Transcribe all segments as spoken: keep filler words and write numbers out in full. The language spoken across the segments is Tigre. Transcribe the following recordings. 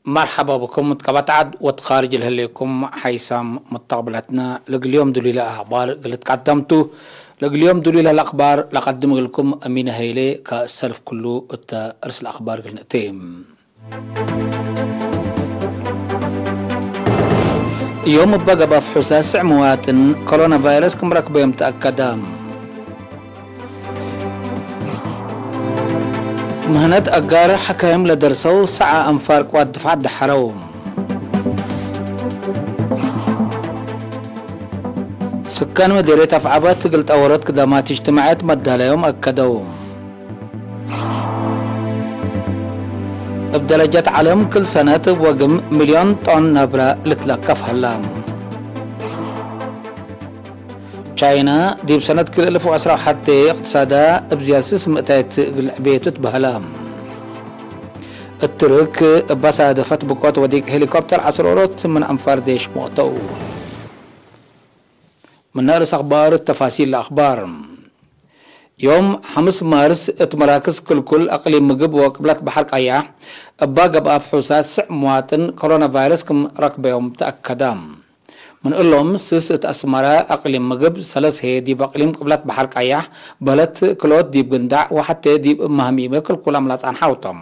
መርሐባ ብኩም፣ እት ቀበት ዐድ ወእት ካርጅ ለህሌኩም ሓይሳም ሙተቅብለትነ፣ ለእግል ዮም ዱሊለ አክባር እግል ልትቀደም ቱ። ለእግል ዮም ዱሊለ ለአክባር ለቀድም እግልኩም አሚነ ሀይሌ፣ ከሰልፍ ክሉ እተ ርእስ ለአክባር እግል ንእቴ። ዮም እበ ገብአ ፍሑሳት ስዕ መዋጥን ኮሮና ቫይረስ ክም ረክበዮም ተአከደ። ምህነት አጋር ሐካይም ለደርሰው ሰዓ አንፋር ቅዋት ድፋዕ ደሐረው። ስካን መዴርየት አፍዐበት እግል ጠወሮት ክደማት እጅትማዕየት መዳለዮም አከደው። እብ ደረጀት ዐለም ክል ሰነት እብ ወግም ሚልዮን ጦን ነብረ ልትለከፍ ሀላ። ቻይና ዲብ ሰነት ክልኤ እልፍ ወዐስራ ወሐቴ እቅትሳዳ እብ ዝያድ ስስ ምእታይት እግል ዕቤቱ ትበህላ። እትርክ እበ ሳደፈት ብቆት ወዲቅ ሄሊኮፕተር ዐስሮሮት ምን አንፋር ዴሽ ሞተው። ምነ ርእስ አክባር ተፋሲል ለአክባር። ዮም ሐምስ ማርስ እት መራክዝ ክልኩል አቅሊም ምግብ ወቅብለት በሐር ቀያሕ እባ ገብአ ፍሑሳት ስዕ መዋጥን ኮሮና ቫይረስ ክም ረክበዮም ተአከደ። ምን እሎም ስስ እት አስመረ አቅሊም ምግብ፣ ሰለስ ህዬ ዲብ አቅሊም ቅብለት በሐር ቀያሕ፣ በህለት ክልኦት ዲብ ግንዳዕ ወሐቴ ዲብ እመ ሀሚመ ክልኩል አምላጻን ሐውቶም።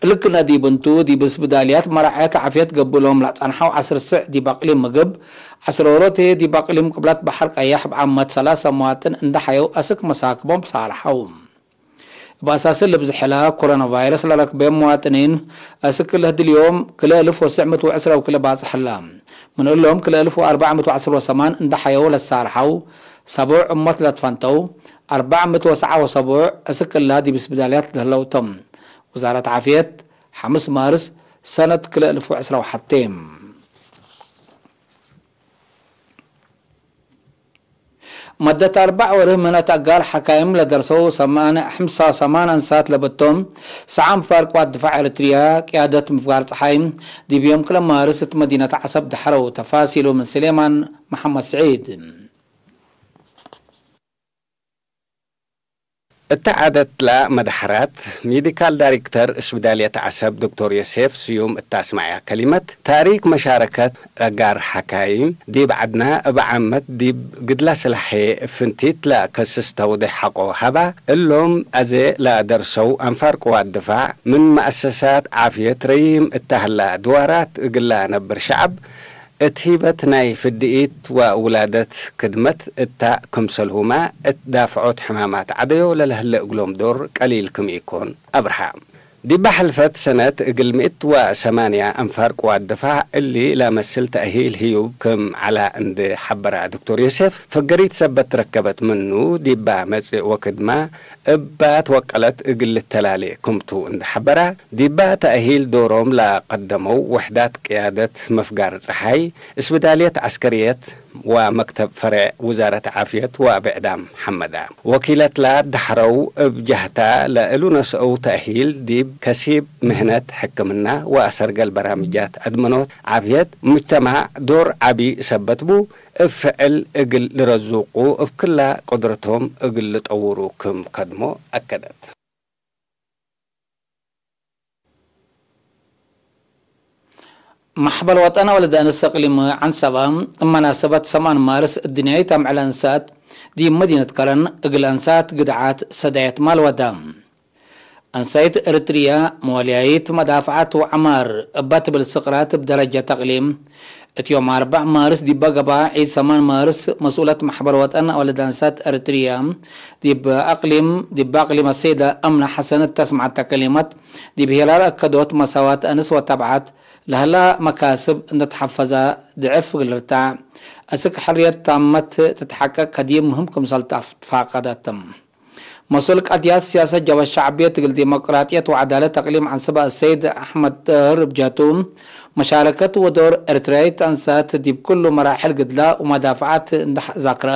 እሊ ክልኤ ዲብ እንቱ፣ ዲብ ስብዳልያት መራዐየት ዓፍየት ገብእ እሎም ለአጻንሐው ዐስር ስዕ ዲብ አቅሊም ምግብ፣ ዐስሮሮት ህዬ ዲብ አቅሊም ቅብለት በሐር ቀያሕ እብ ዓመት ሰላሰ መዋጥን እንዴ ሐየው አስክ መሳክቦም ሳርሐው። እብ አሳስ እሊ ብዝሕ እለ ኮሮና ቫይረስ ለረክበዮም መዋጥኒን አስክ ለህድል ዮም ክልኤ እልፍ ወስዕ ምእት ወዕስራ ወክልኤ ባጽሕ ህለ። ምን እሎም ክልኤ እልፍ ወአርበዕ ምእት ወዐስር ወሰማን እንዴ ሐየው ለሳርሐው ሰቡዕ እሞት ለትፈንተው አርበዕ ምእት ወሰዓ ወሰቡዕ አስክ እላ ዲብ ስብዳልያት ለህለው ቶም። ውዛረት ዓፍየት፣ ሐምስ ማርስ ሰነት ክልኤ እልፍ ወዕስራ ወሐቴ። መደት አርበዕ ወርህ ምህነት አጋር ሐካይም ለደርሰው ሰማን፣ ሐምሳ ወሰማን አንሳት ለበቶም ሰዓ አንፋር ቅዋት ድፋዕ ኤረትርያ ቅያደት ምፍጋር ጸሓይ ዲብ ዮም ክለ ማርስ እት መዲነት ዐሰብ ደሐረው። ተፋሲሉ ምን ስሌማን መሐመድ ስዒድ። እተ ዓደትላ መድሐራት፣ ሜዲካል ዳይሬክተር እስብዳልየት ዐሰብ ዶክተር ዮሴፍ ስዩም እተ አስመዐያ ከሊመት፣ ታሪክ መሻረከት አጋር ሐካይም ዲብ ዐድና እብ ዓመት ዲብ ግድላ ስላሕ ፍንቲት ለከስስ ተውዴሕ ሐቆ ሀባ። እሎም አዜ ለደርሰው አንፋር ቅዋት ድፋዕ ምን መአሰሳት ዓፍየት ረዪም እተ ሀላ ድዋራት እግላ ነብር ሸዐብ እት ሂበት ናይ ፍድኢት ወውላደት ክድመት እታ፣ ክምሰልሁመ እት ዳፍዖት ሕማማት ዐደዮ ለለህለ እግሎም ዶር ቀሊል ክም ኢኮን አብርሃ። ዲበ ሐልፈት ሰነት እግል ምእት ወሰማንያ አንፋር ቅዋት ድፋዕ እሊ ለመስል ተእሂል ህዩብ ክም ዐላ እንዴ ሐበረ ዶክተር ዮሴፍ፣ ፍገሪት ሰበት ትረከበት ምኑ ዲባ መጽእ ወክድመ እባ ትወቀለት እግል ልተላሌ ክምቱ እንዴ ሐበረ፣ ዲባ ተእሂል ዶሮም ለቀደመው ውሕዳት ቅያደት መፍጋር ጸሓይ፣ እስብዳልየት ዐስከርየት ወመክተብ ፈሬዕ ውዛረት ዓፍየት ወብዕዳም ሐመዳ ወኪለትላ ደሐረው። እብ ጀህታ ለእሉ ነስአው ተእሂል ዲብ ከሲብ ምህነት ሕክምና ወአሰርገል በራምጃት አድመኖት ዓፍየት ሙጅተማዕ ዶር ዐቢ ሰበት ቡ። እብ ፍዕል እግል ልረዙቁ እብ ክላ ቅድረቶም እግል ልጠውሩ ክም ከድሞ አከደት። መሕበር ወጠን አወለድ አንስ እቅሊም ዐንሰበ፣ እብ መናሰበት ሰማን ማርስ እድንያይት አምዕል አንሳት ዲብ መዲነት ከረን እግል አንሳት ግድዓት ሰዳየት ማል ወደ። አንሳይት ኤረትርያ፣ መዋልያይት መዳፍዐት ወዐማር እባ ትብል ስቅራት እብ ደረጀት አቅሊም፣ እት ዮም አርበዕ ማርስ ዲበ ገብአ ዒድ ሰማን ማርስ፣ መስኡለት መሕበር ወጠን አወለድ አንሳት ኤረትርያ ዲብ አቅሊም፣ ዲብ አቅሊም አሰይደ አምነ ሐሰን እተ አስመዐተ ከሊመት፣ ዲብ ሄራር አከዶት መሳዋት አንስ ወተብዐት ለሀላ መካስብ እንዴ ተሐፈዘ ድዕፍ እግል ልርታዕ፣ አስክ ሕርየት ታመት ትትሐቀቅ ከዲብ ምህም ክምሰል ተፋቀደት። መስኡል ቀድያት ሲያሰት ጀብሀት ሸዕብየት እግል ዲሞቅራጥየት ወዐዳለት አቅሊም ዐንሰበ አሰይድ አሕመድ ጠህር እብ ጀህቱ፣ መሻረከት ወዶር ኤረትርያይት አንሳት ዲብ ክሉ መራሕል ግድላ ወመዳፍዐት እንዴ ዛክረ፣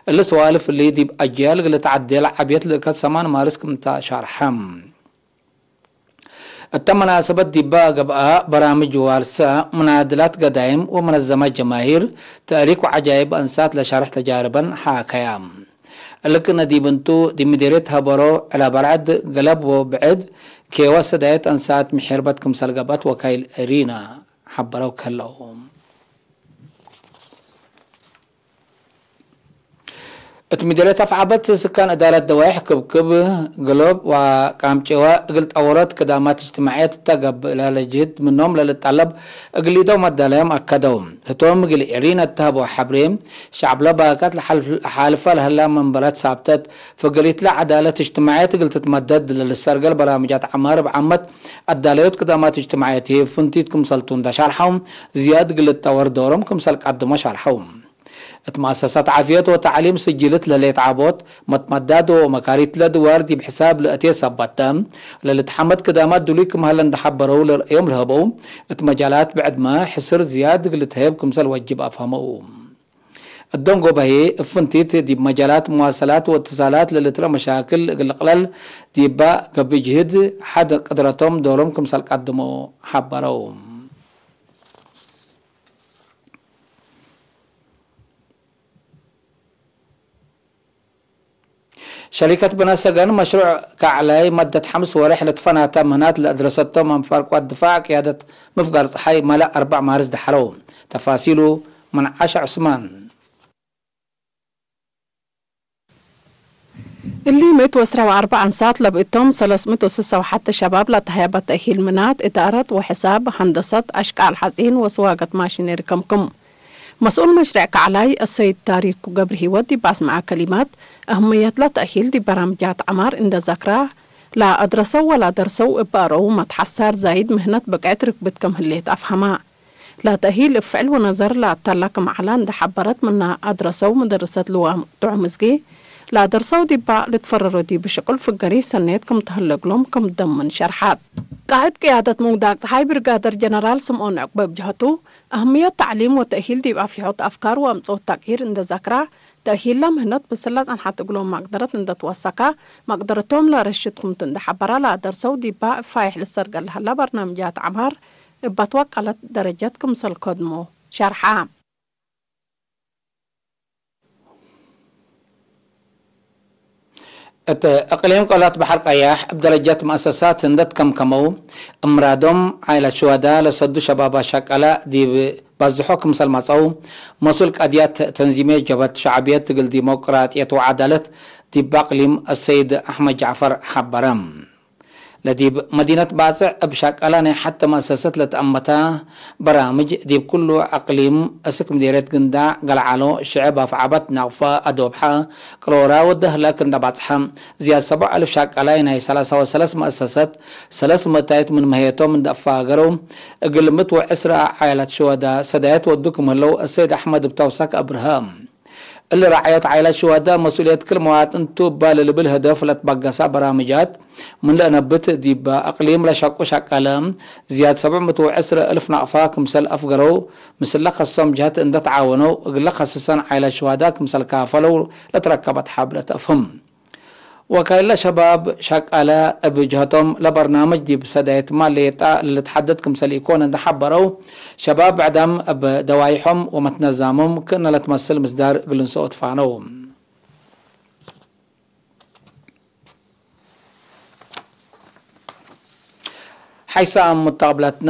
እሊ ሰዋልፍ እሊ ዲብ አጅያል እግል ልትዐዴ ለዐብየት ልእከት ሰማን ማርስ ክምተ ሻርሐ። እተ መናሰበት ዲበ ገብአ በራምጅ ዋርሰ፣ ሙናድላት ገዳይም ወመነዘማት ጀማሂር፣ ተእሪክ ወዐጃይብ አንሳት ለሻርሕ ተጃርበን ሓከያ። እሊ ክእነ ዲብ እንቱ፣ ዲብ ምዴርየት ሀበሮ፣ ዕለ በርዐድ፣ ገለብ ወብዕድ፣ ኬወ ሰዳየት አንሳት ምሕርበት ክምሰል ገብአት ወካይል እሪና ሐበረው ከለው። እት ምዴርየት አፍዓበት ስካን እዳረት ደዋይሕ ክብክብ፣ ግሎብ ወቃምጨወ እግል ጠወሮት ክዳማት እጅትማዕየት እተ ገብእ ለለጅህድ ምኖም ለልጠለብ እግል ኢደው መዳለዮም አከደው። ህቶም እግል ኤሪን እተ ሀበው ሐብሬ፣ ሸዕብ ለባከት ለሓልፈ ለሀላ መንበረት ሳብተት፣ ፈገሪት ለዐዳለት እጅትማዕየት እግል ትትመደድ ለልሰርገል በራምጃት ዐማር እብ ዓመት አዳለዮት ክዳማት እጅትማዕየት ህዬ ፍንቲት ክምሰልቱ እንዳ ሻርሐው፣ ዝያድ እግል ልትጠወር ዶሮም ክምሰል ቀድሞ ሻርሐው። እት መአሰሳት ዓፍየት ወተዕሊም ስጅልት ለሌት ዓቦት፣ መትመዳድ ወመካሪት ለድዋር ዲብ ሕሳብ ለእቴ ሰበት ተ፣ ለልትሐመድ ክዳማት ድሉይ ክም ሀለ እንደ ሐበረው ለርእዮም ለሀበው፣ እት መጃላት ብዕድመ ሕስር ዝያድ እግል ልትሀየብ ክምሰል ወጅብ አፍሀመው። እደንጎበ ህዬ እብ ፍንቲት ዲብ መጃላት መዋሰላት ወእትሳላት ለልትረአ መሻክል እግል ልቅለል ዲባ ገብእ ጅህድ ሐድ ቅድረቶም ዶሮም ክምሰል ቀድሞ ሐበረው። ሸሪከት ብናት ሰገን መሽሩዕ ካዕላይ መደት ሐምስ ወሬሕ ለትፈናተ ምህናት ለአድረሰቶም አንፋር ቅዋት ድፋዕ ቅያደት ምፍጋር ጸሓይ መለእ አርበዕ ማርስ ደሐረው። ተፋሲሉ ምን ዓሻ ዑስማን። እሊ ምእት ወዕስራ ወአርበዕ አንሳት ለብእቶም ሰለስ ምእት ወስሳ ወሐተ ሸባብ ለተሀየበ ተእሂል ምናት፣ እዳረት ወሕሳብ፣ ሀንደሰት፣ አሽቃል ሐጺን ወስዋገት ማሽነሪ ክምክም። መስኡል መሽሬዕ ከዕላይ አሰይድ ታሪኩ ገብረሂወት ዲብ አስመዐ ከሊማት፣ አህምየት ለተእሂል ዲብ በራምጃት ዐማር እንደ ዘክራ፣ ለአድረሰው ወላደርሰው እበ አረው መትሐሳር ዛይድ ምህነት ብቅዕት ርክብት ክም ህሌት አፍሀማ። ለተእሂል እብ ፍዕል ወነዘር ለአተላ ክም ዐላ እንደ ሐበረት፣ ምነ አድረሰው መደርሰት ልዋም ጥዑም እዝጌ፣ ለአደርሰው ዲባ ልትፈረሮ ዲብ ሽቁል ፍገሪ ሰኔት ክም ተህለ እግሎም ክም ደምን ሸርሐት። ቃእድ ቅያደት ሙግዳግ ጸሓይ ብርጋደር ጀነራል ስምኦን ዕቅበ እብ ጀሀቱ፣ አህምየት ተዕሊም ወተእሂል ዲብ አፍሕሖት አፍካር ወአምጽኦት ተቅይር እንደ ዘክራ፣ ተእሂል ለምህነት ብስል ለጸንሐት እግሎም መቅደረት እንደ ትወሰካ፣ መቅደረቶም ለረሽድ ክምቱ እንደ ሐበራ፣ ለአደርሰው ዲባ እብ ፋይሕ ልሰርገል ለሀላ በርናምጃት ዐማር እብ አትወቀለት ደረጀት ክምሰል ከድሞ ሸርሐ። እት እቅሊም ቀላት በሐር ቀያሕ እብ ደረጀት መአሰሳት እንደ ትከምከመው፣ እምራዶም ዓይለት ሽወዳ ለሰዱ ሸባብ አሻቀለ ዲብ ባዝሖ ክምሰል መጸው፣ መስኡል ቀድያት ተንዚምየት ጀብሀት ሸዕብየት እግል ዲሞቅራጥየት ወዐዳለት ዲብ አቅሊም አሰይድ አሕመድ ጃዕፈር ሐበረ። ለዲብ መዲነት ባጽዕ እብ ሻቀለ ናይ ሐቲ መአሰሰት ለተአመተ በራምጅ፣ ዲብ ኩሉ አቅሊም እስክ ምዴርየት ግንዳዕ፣ ገልዓሎ፣ ሽዕብ አፍዓበት፣ ናቅፋ፣ አዶብሐ፣ ቅሮራ ወደህለክ እንደ ባጽሐ፣ ዝያድ ሰብዕ አልፍ ሻቀላይ ናይ ሰላሳ ወሰለስ መአሰሰት ሰለስ ምእታይት ምን መህየቶም እንደ አፋገረው፣ እግል ምእት ወዕስራ ዓያላት ሽወዳ ሰዳየት ወዱ ክም ህለው አሰይድ አሕመድ እብ ተውሳክ አብርሀ። እሊ ረዓዮት ዓይላት ሽወዳ መስኡልየት ክል መዋጥን ቱ እባ ለልብል ህደፍ ለትበገሰ በራምጃት ምን ለአነብት፣ ዲብ አቅሊም ለሸቁ ሸቀለ ዝያድ ሰብዕ ምእት ወዕስር እልፍ ናቅፋ ክምሰል አፍገረው፣ ምስለ ከሶም ጀህት እንደ ተዓወነው፣ እግለ ከስሰን ዓይላት ሽወዳ ክምሰል ካፈለው ለትረከበት ሐብረ ተአፍህም። ወካይለ ሸባብ ሸቃለ እብ ጀህቶም፣ ለበርናምጅ ዲብ ሰዳየትመ ሌጠ ለልትሐደድ ክምሰል ኢኮን እንደ ሐበረው፣ ሸባብ ብዕዳም እብ ደዋይሖም ወመትነዛሞም ክእነ ለትመስል ምስዳር እግል ንስኦ ትፋነው። ሐይሳም ሙተቅብለትነ፣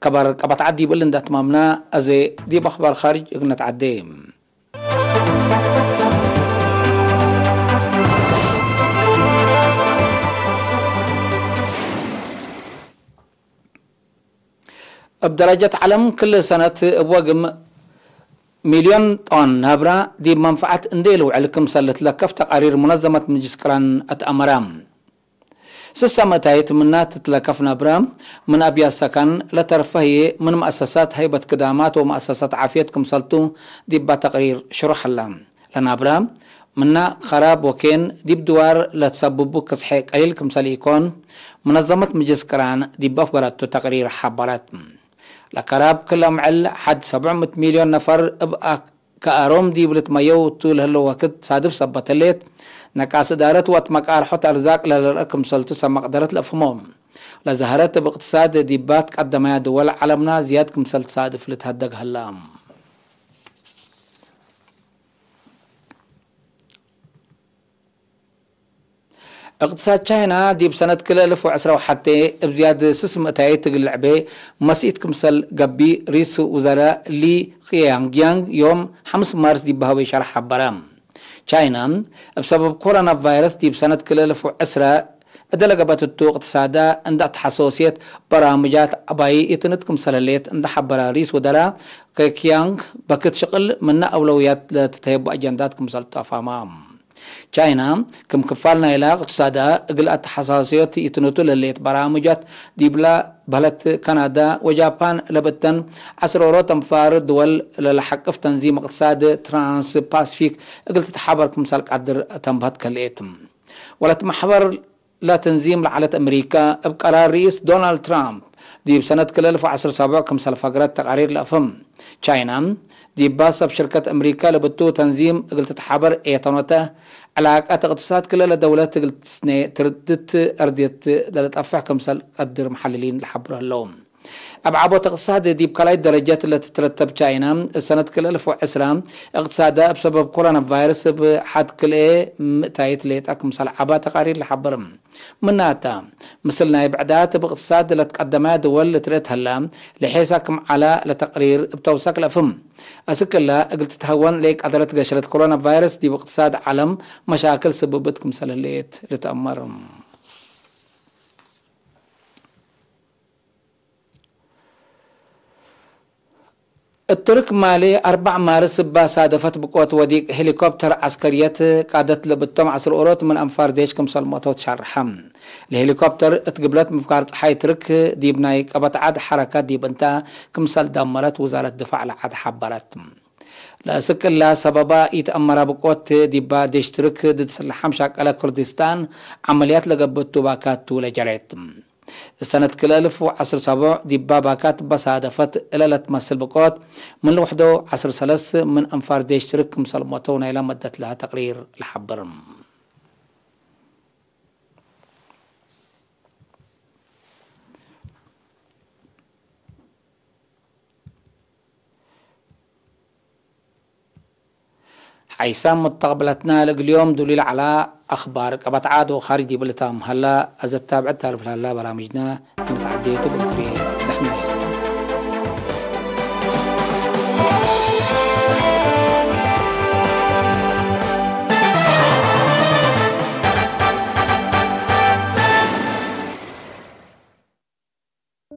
ከበር ቀበት ዐድ ዲብ እሊ እንደ አትማምነ፣ አዜ ዲብ አኽባር ካርጅ እግል ነትዐዴ። እብ ደረጀት ዐለም፣ ክል ሰነት እብ ወግም ሚልዮን ጦን ናብራ ዲብ መንፈዐት እንዴ ኢልውዕል ክምሰል ልትለከፍ ተቃሪር ሙነዘመት ምጅልስ ቅራን አትአመረ። ስሰ ምእታይት ምና ትትለከፍ ናብራ ምን አብያት ሰካን ለተርፈ ህዬ፣ ምን መአሰሳት ሀይበት ክዳማት ወመአሰሳት ዓፍየት ክምሰልቱ ዲባ ተቅሪር ሽሩሕ ሀላ። ለናብራ ምና ከራብ ወኬን ዲብ ድዋር ለትሰብቡ ክስሐ ቀሊል ክምሰል ኢኮን፣ ሙነዘመት ምጅልስ ቅራን ዲብ አፍገረቱ ተቅሪር ሐበረት። ለከራብ ክል አምዕል ሐድ ሰብዕ ምእት ሚልዮን ነፈር እብ ከአሮም ዲብ ልትመየው ቱ ለህለው ወክድ ሳድፍ ሰበት ህሌት፣ ነቃስ እዳረት ወአትመቃልሖት አርዛቅ ለልርአ ክምሰልቱ ሰብ መቅደረት ለአፍህሞ። ለዘሀረት እብ እቅትሳድ ዲባ ትቀደመያ ድወል ዐለምና ዝያድ ክምሰል ትሳድፍ ልትሀደግ ሀላ። እቅትሳድ ቻይና ዲብ ሰነት ክልኤ እልፍ ወዕስራ ወሐቴ እብ ዝያድ ስስ ምእታይት እግል ልዕቤ መስኢት ክምሰል ገብእ፣ ርኢስ ውዘራእ ሊ ኪያንግያንግ ዮም ሐምስ ማርስ ዲብ ሀበዩ ሸርሕ ሐበረ። ቻይና፣ እብ ሰበብ ኮሮና ቫይረስ ዲብ ሰነት ክልኤ እልፍ ወዕስራ እደ ለገብአት እቱ እቅትሳዳ እንደ አትሐሶስየት በራምጃት ዐባይ ኢትንት ክምሰል ህሌት እንደ ሐበረ ርኢስ ውዘራእ ኪያንግ፣ በክት ሽቅል ምነ አውለውያት ለትትሀየቡ አጀንዳት ክምሰል ተፋማ። ቻይና፣ ክም ክፋል ናይላ እቅትሳዳ እግል አተሐሳስዮት ኢትኑቱ ለህሌት በራምጃት ዲብላ በህለት ካናዳ ወጃፓን ለብእተን ዐስር ኦሮት አንፋር ድወል ለለሐቅፍ ተንዚም እቅትሳድ ትራንስ ፓስፊክ እግል ትትሓበር ክምሰል ቀድር ተንበህት ከልኤት። ወለት መሕበር ለተንዚም ለዐለት አምሪካ፣ እብ ቀራር ርኢስ ዶናልድ ትራምፕ፣ ዲብ ሰነት ክልኤ እልፍ ወዐስር ሰቡዕ ክምሰል ፈግረት ተቃሪር ለአፍህም። ቻይና፣ ዲባ ሰብ ሽርከት አምሪካ ለብቱ ተንዚም እግል ትትሓበር ኤተኖተ፣ ዕላቀት እቅትሳድ ክልኤ ለደውለት እግል ትስኔ ትርድት አርድየት ለልጠፍሕ ክምሰል ቀድር መሐልሊን ለሐብሮ ህለው። እብ ዐቦት እቅትሳድ ዲብ ካልኣይት ደረጀት ለትትረተብ ቻይና፣ እሰነት ክልኤ እልፍ ወዕስራ እቅትሳዳ እብ ሰበብ ኮሮና ቫይረስ እብ ሐድ ክልኤ ምእታይት ሌጠ ክምሰል ዐባ ተቃሪር ለሐብር። ምናተ፣ ምስል ናይ ብዕዳት እብ እቅትሳድ ለትቀደመ ድወል ልትርኤት ህላ፣ ለሔሳ ክም ዐላ ለተቅሪር እብ ተውሰክ ለአፍህም። አስክ እላ፣ እግል ትትሀወን ለኢቀደረት ገሸለት ኮሮና ቫይረስ ዲብ እቅትሳድ ዐለም መሻክል ስብብት ክምሰል ህሌት ልትአመር። እትርክ ማሌ አርበዕ ማርስ እባ ሳደፈት ብቆት ወዲቅ ሄሊኮፕተር ዐስከርየት ቃደት ለብቶም ዐስር ኦሮት ምን አንፋር ዴሽ ክምሰል ሞተው ትሻርሐ። ለሄሊኮፕተር እት ግብለት ምፍጋር ጸሓይ ትርክ ዲብ ናይ ቀበት ዐድ ሐረከት ዲብ እንተ ክምሰል ደመረት ውዛረት ድፋዕ ለዐድ ሐበረት። ለአስክ እላ ሰበባ ኢተአመረ ብቆት ዲባ ዴሽ ትርክ ድድ ስልሓም ሻቀለ ኩርዲስታን ዐመልያት ለገብእቱ ባካት ቱ ለጀሬት። ሰነት ክልኤ እልፍ ወዐስር ሰቡዕ ዲባ ባካት በሳደፈት እለ ለትመስል ብቆት፣ ምን ልውሕዶ ዐስር ሰለስ ምን አንፋር ዴሽ ትርክ ክምሰል ሞተው ናይላ መደት ለሀ ተቅሪር ለሐብር። ሐይሳም ሙተቅብለትና ለእግል ዮም ዱሊል ዐላ አኽባር ቀበት ዐድ ወካርጅ ዲብ ልታም ሀላ፣ አዘ ታብዕት ታልፍ ለሀላ በራምጅና እንተዐዴቱ ብእክርየ ደሕነ።